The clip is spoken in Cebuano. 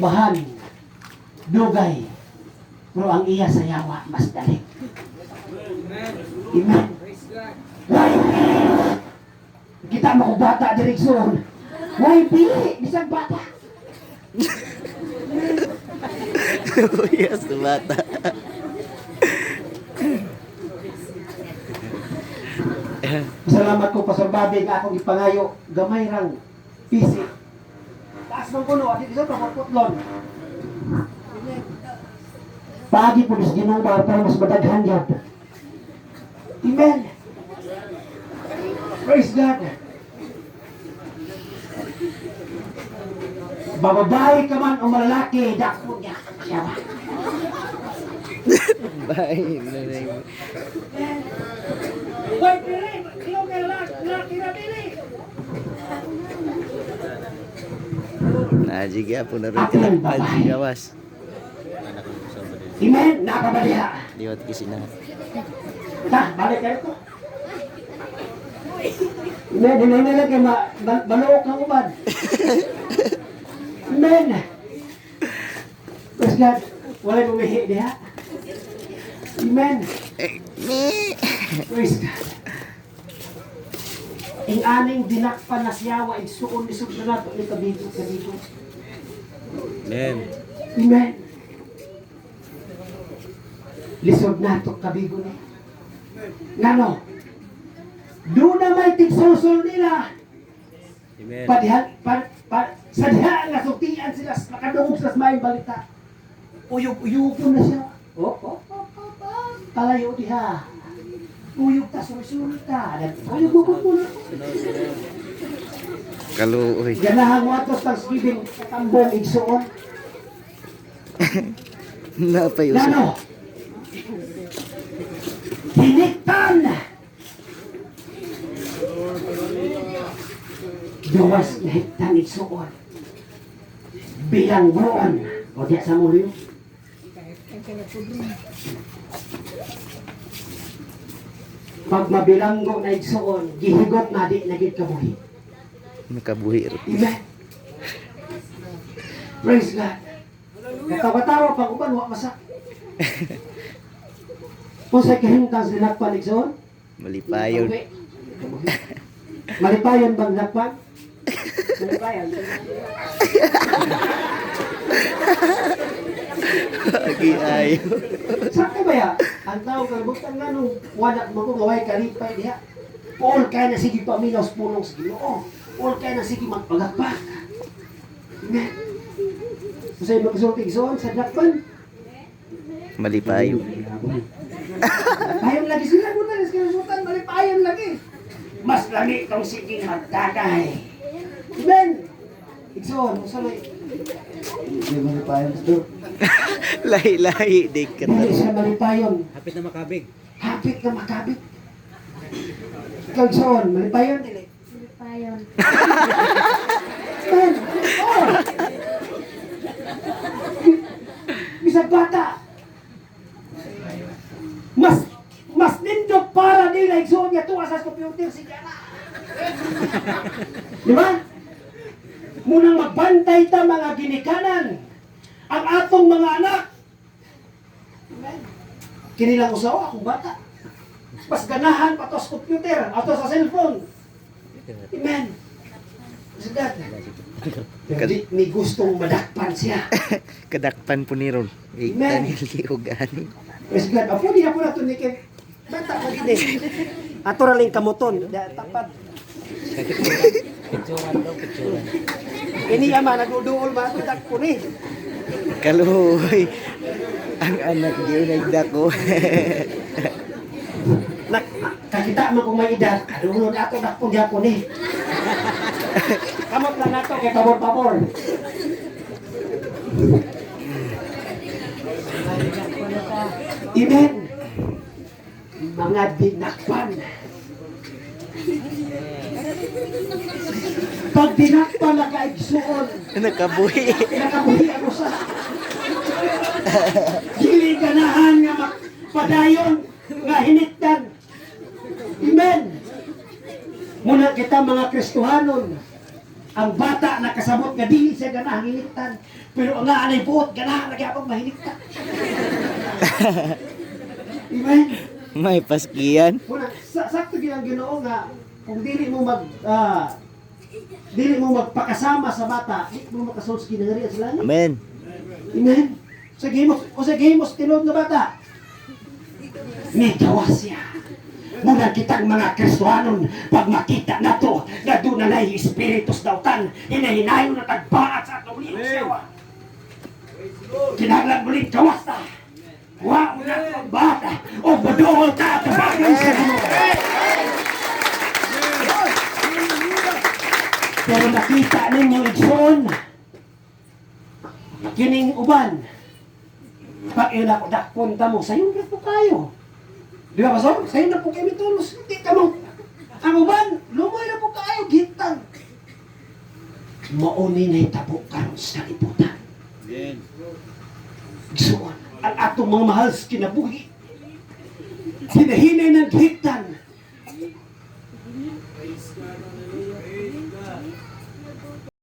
simbahan dugay, pero ang iya sa yawa mas dali. Amen. Why? Kita mo kung bata direksyon. Why pili? Bisag bata. Yes, bata. Salamat ko, Pastor Bobby, nga akong ipangayo gamay rang PC. Taas man kuno, adi sa paputlon. Paagi po sa Ginoo ba para mas madaghan gyud. Amen. Praise God. Bababae ka man o malalaki, dako niya. Siya ba? Bye. Why pili? Ikaw kay lalaki na pili. Najiga po na rin tinakpan si gawas. Amen. Nakabaliha. Liwat kasi na. Ta, balik kayo to. Amen. Hinay na lang kay maluok ang uban. Amen. Praise God. Wala'y umihi diha. Amen. Eh, me. Praise God. Ing aning dinakpan na siyawa, igsuon lisod na nato ni kabigo, kabigo. Amen. Amen. Lisod nato kabigo ni. Ngano? Doon na may tigsusol nila. Amen. Padihan, pa, pa, sa diha nga sultian sila, makadungog sila sa maayong balita. Uyog-uyog na siya. Oh. Palayo diha. Uyog ta, sulit ta. Uyog mo na. Kaluoy. Ganahan mo ato Thanksgiving, tambong igsuon. Napay uso. Nano? Hiniktan! Gawas na hiktan igsuon. Bilangguan. O diya sa muli. Pag mabilanggo na igsuon, gihigot na di na gid kabuhi. Nakabuhi. Amen. Praise God. Katawa-tawa pag uban, wa masa. Kung sa kahimtang sa dinakpan, igsoon? Malipayon. Malipayon bang dinakpan? Malipayon. Agi ayo. Sakto ba ya? Ang tao kalibutan nga nung wala mo ko gaway kalipay diha. Paul kaya na sige paminaw sa pulong sa Ginoo. Paul kaya na sige magpagakpak. Amen. Kung sa'yo magsulti igsoon sa dinakpan, Malipayon. Malipayon lagi sila mo na kalibutan, malipayon lagi. Mas lami tong sige magdagay. Amen. Igsoon, usa may hindi malipayon, Pastor. Lahi-lahi di ka Hindi siya malipayon. Hapit na makabig. Hapit na makabit. Ikaw, Igsoon, malipayon dili. Malipayon. Amen. Oh. Bisag bata. Mas nindot para nila igsoon nga tuwa sa computer si Jana. Di ba? Munang magbantay ta mga ginikanan ang atong mga anak. Amen. Kinilang usaw akong bata. Mas ganahan pa to sa computer, ato sa cellphone. Amen. Sigat. Pero di ni gustong madakpan siya. Kadakpan po ni Ron. Amen. Iktan liog ani. Praise God. Apo, di na po na ito ni Kev. Bata ko gini. Ato ra lang kamuton. Da, tapad. Picturan daw, picturan. Ini ama, nagduduol ba? Ito dakpo ni. Kaluoy. Ang anak di nagdako. Nak, kakita man kung may edad, adulon ato dakpo gyapon ni. Kamot lang nato kay pabor-pabor. Amen. Mga dinakpan. Pag dinakpan na kaigsuon, Nakabuhi. nakabuhi ako sa dili ganahan nga magpadayon nga hinigtan. Amen. Muna kita mga Kristohanon, Ang bata nakasabot nga dili siya ganahan hinigtan. Pero ang anay buot, ganahan na gyapon mahinigtan. Amen. May paskiyan. Muna, sakto gyud ang Ginoo nga kung dili mo magpakasama sa bata, di mo makasulod sa kinaharian sa langit. Amen. Amen. Sa gihimos, o sa gihimos tinuod nga bata. Migawas siya. Muna kitang mga Kristohanon, pag makita na to, nga doon na na'y espiritu sa dautan, hinahinayon na tagbaat sa atong lihok siyawa. Kinahanglan muli, gawas na. Wa na ang bata, o madool ka at bagay sa Ginoo. Pero nakita ninyo, igsoon, kining uban, pag ila ko dakpon ta mo, sayon na po kayo. Di ba, Pastor? Sayon na po kayo mitulos. Hindi ka mo. Ang uban, lumoy na po kayo, gitang. Mauni na itabo karon sa kalibutan. Igsoon, ang atong mga mahal sa kinabuhi. Hinahinay ng gitang.